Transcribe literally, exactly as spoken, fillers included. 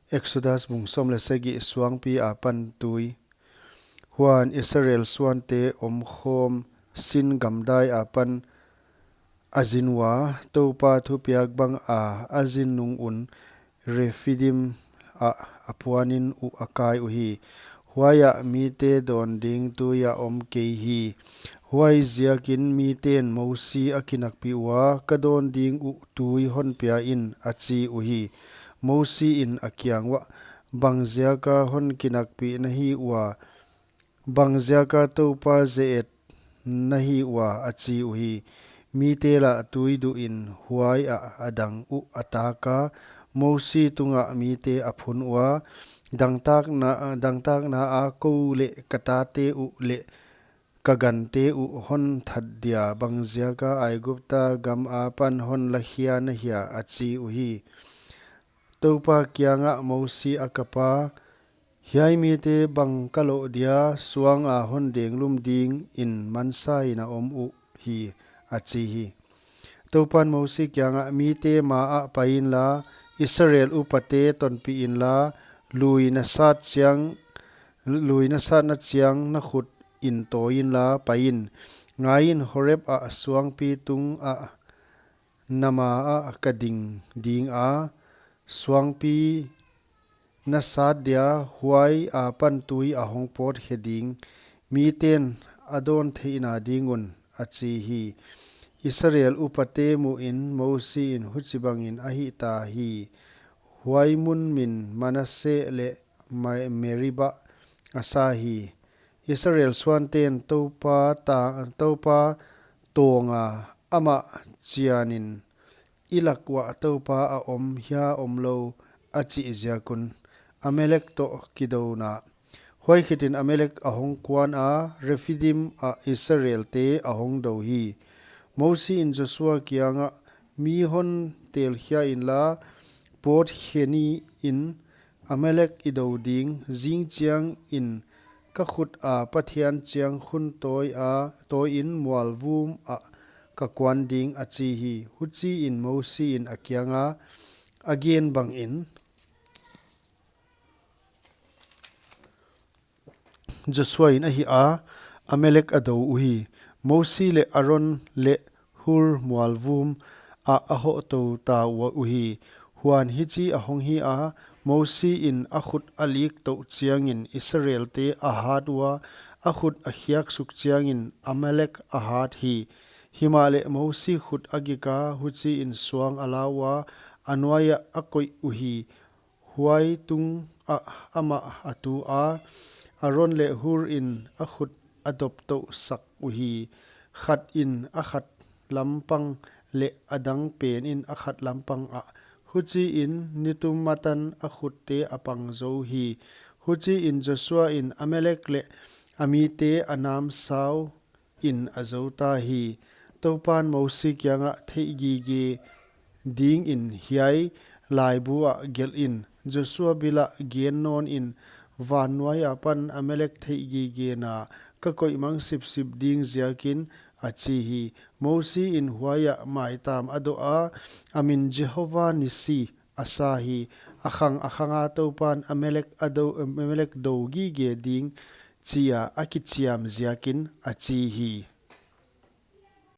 Exodus bung sawm leh sagih. Suangpi apan tui. Huan Israel suante omkhawm Sin gamdai apan a zin ua, Toupa thupiak banga a zin nung un Rephidim ah a puanin uh a kai uhi. Huaiah mite dawn ding tui a om kei hi. Huaiziakin miten Mosi a kinakpih ua, ka dawn ding uh tui hon pia in, a chi uhi. Mosi in a kiang uah, bangziaka hon kinakpih na hi ua, bangziaka Toupa ze-et na hi ua, a chi uhi. Mite lah tui duhin huaiah a dang uh a taka, Mosi tungah mite a phun ua, dangtakna, dangtakna a kou leh ka tate uh leh ka gante uh hon that dia, bangziaka Aigupta gam apan hon lakhia na hia, a chi uhi. Toupa kiangah Mosi a kapa, hiai mite bang ka loh dia, suanga hon denglum dingin mansain a om uhi, a chi hi. Toupan Mosi kiangah, mite maah pai inla, Israel upate tonpih inla, lui na sat chiang, lui na satna chiang na khut in tawi inla, pai in. Ngaiin, Horeb ah suangpi tungah na maah ka ding dinga, suangpi na sat dia, huai apan tui a hong pawt khe ding, miten a dawn theihna ding un, a chi hi. Israel upate muhin Mosi in huchibangin a hihta hi. Huai mun min Manase leh Ma-, Meribah a sa hi. Israel suanten Toupa ta, Toupa tawnga amah chianin, i lak uah Toupa a om hia omlou, a chih ziak un. Amalek toh kidouna. Huai khitin Amalek a hong kuana, Rephidim ah Israelte a hong dou hi. Mosi in Joshua kiangah, mi hon telkhia inla, pawt khe ni in, Amalek i dou ding, zing chiangin ka khut a Pathian chiang khun tawi a, tawiin mualvum ah ka kuan ding, a chi hi. Huchiin Mosi in a kianga a gen bangin Joshua in a hih a, Amalek a dou uhi. Mosi leh Aron leh Hur mualvum ah a hoh tou ta ua uhi. Huan hichi a hong hi a, Mosi in a khut a lik touh chiangin Israelte a hat ua, a khut a khiak suk chiangin Amalek a hat hi. Himahleh Mosi khut a gika, huchiin suang a la ua, a nuaiah a koih uhi. Huai tungah amah a tu a, Aron leh Hur in a khut a dop touh sak uhi. Khat in a khat lampang leh a dang pen in a khat lampang ah. Huchiin nitum matan a khutte a pang zou hi. Huchiin Joshua in Amalek leh a mite a namsau in a zouta hi. Toupan Mosi kiangah, theihgige dingin hiai laibu ah gelh in. Joshua bilah gen nawnin, van nuai apan Amalek theihgigena ka koihmang sipsip ding ziakin, a chi hi. Mosi in huaiah maitam a doh a, a min Jehovah Nissi a sa hi. A khang a khanga Toupan Amalek a dou, Amalek dou gige ding chia a kichiam ziakin, a chi hi.